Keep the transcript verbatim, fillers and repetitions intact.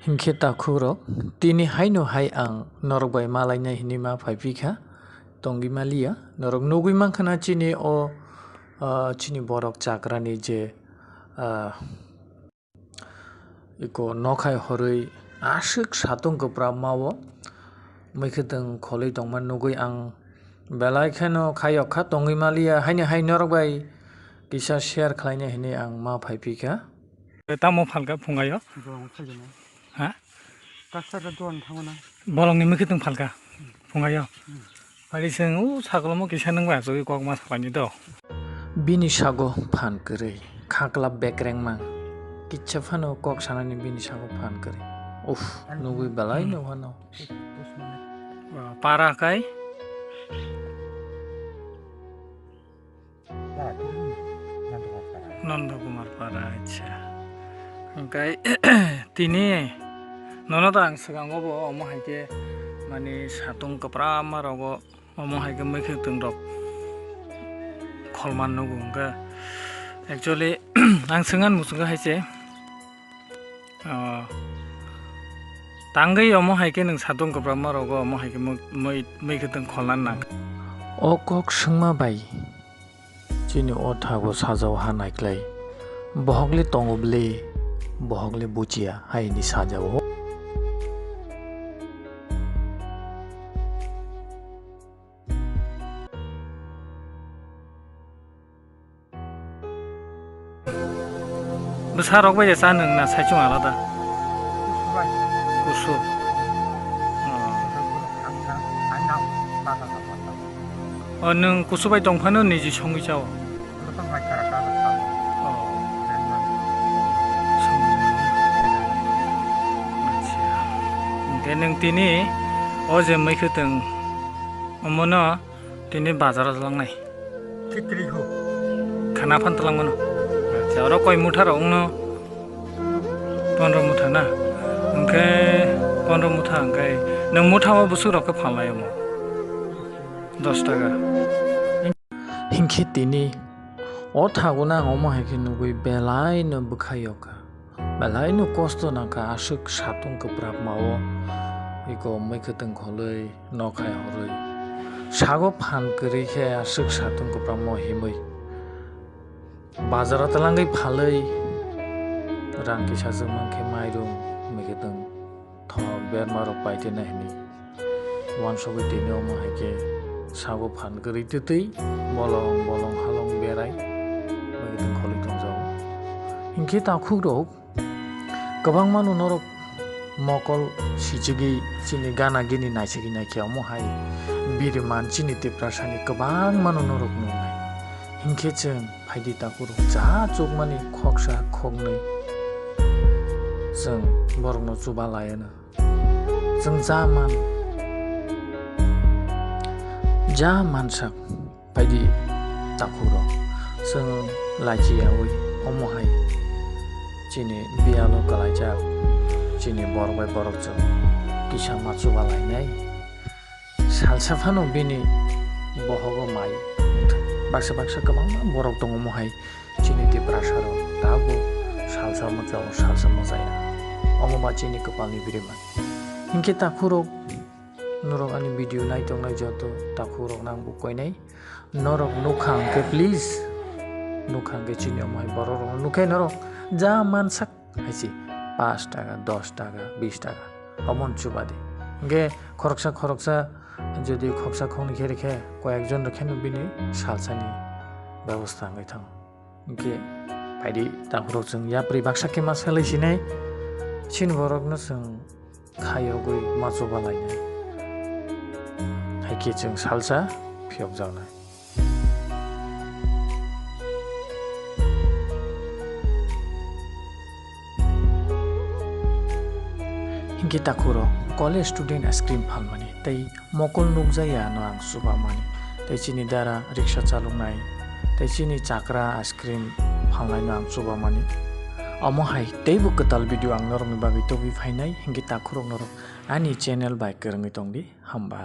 Hinkhe takhukrok, tini haino hai ang norok bai malainai hinwi ma phaiphikha, tongwi maliya. Norok nugwi mankha na chini o, ah, chini borok chakrani je, ah, iko nokhai horwi aswk satung kwprapma o mwkhwtwng kholwi tongma nugwi ang belai kheno khayok kha, tongwi maliya. Haini hai norok bai kisa share khlaina hinwi ang ma phaiphikha. Tamo phalka phungayo? Bolong khaijana. Ha? Kasara duan thangona. Bolongni mwkhwtwng phalka phungayo. Hmm. Phari chwng u sakolomo kisa nang bai achugwi kok ma salaini do. Bini sago phan kwrwi, khakla bekrengmang. Kicha phano kok sanani bini sago phan kwrwi. Uff, nugwi belai no phano. Para kai. Nanda Kumar Para, acha. Hingkai tini nono to ang swkango bo omo hai khe mani satung kwprama rogo omo hai khe mwkhwtwng rok kholman nugo hwnkhe. Actually, ang swngani muchungo hai se. Oh. Tangwi omo hai khe nwng satung kwprapma rogo omo hai khe mwi-, mwi-, mwkhwtwng kholna nang. O kok swngma bai chini o thago sajao ha naiklai. Bohokle tongo bwle, bohokle buchiya hai hinwi sajao. Bwsa rok bai cha nwng na saichung alada? Kusu bai. Kusu. Oh. Ang na, ang na, bata na bata. Oh, nwng kusu bai tong phano niji songwi chao? Kusu bai kara kara chao. Oh. Ang na. Acha. Hwnkhe nwng tini o je mwkhwtwng omono tini bazar o langnai. Khitri ho. Khana phan twlang mano. Acha, oro koi mutha rok wngno? Pondro mutha na? Hwnkhe pondro mutha hwnkhe nwng mutha o bwswk rok khe phan lai omo? Dos taka. Hinkhe tini o thago nang omo hai khe nugwi belai no bwkha yokha. Belai no kosto nangkha aswk satung kwprapma o. Iko mwkhwtwng kholwi. Nokhai horwi sago phan kwrwi khe aswk satung kwprapma himwi bazaro twlangwi phalwi rang kisa swk mankhe mairum, mwkhwtwng, thok, berma rok paitena hinwi uansugwi tini omo hai khe sago phan kwrwi twtwi bolong bolong halong berai mwkhwtwng kholwi tongjago. Hinkhe takhukrok Kwbangma no norok mokol sichigwi chini gana gini naisigwi naikhe omo hai biriman chini Tiprasani kwbangma no norok nungnai. Hinkhe chwng phaidi takhurok ja chukmani khoksa khoknwi chwng borokno chuba laiano. Chwng ja man, ja mansak. Phaidi takhukrok, chwng laichi yaui omo hai chini biyalo kwlaijak chini borok bai borok chwng kisa ma chuba lainai. Salsa phano bini bohogo mai wngthai. Baksa baksa kwbangma borok tongo omo hai chini Tiprasa rok tabuk salsa mwchao salsa mwchaya. Omo ba chini kwpalni biriman. Hinkhe takhukrok Norok ani video nai tongnai joto takhukrokno ang bo koinai. Norok nukha hwnkhe please, nukha hwnkhe chini omo hai borok rokno nukhe norok ja mansak hai se, pash taka, dos taka, bis taka, omo no chuba di. Hwnkhe khoroksa khoroksa jodi khoksa khoknwi khe rikhe, koyek jon rikhe no bini salsani bebosta wngwi thango. Hwnkhe phaidi takhukrok chwng yapri baksa khe ma salai sinai, chini borokno chwng khayogwi ma chuba lainai. Hai khe chwng salsa phiyokjaknai. Hinkhe takhukrok college student ice cream phalmani tei mokol nukjaya no ang chubamani, tei chini dara riksa chaloknai, tei chini chakra ice cream phalnaino ang chubamani. Omo hai teibo kwtal video ang norokni bagwi tubui phainai, hinkhe takhukrok norok ani channel bai kwrwngwi tongdi, hambai.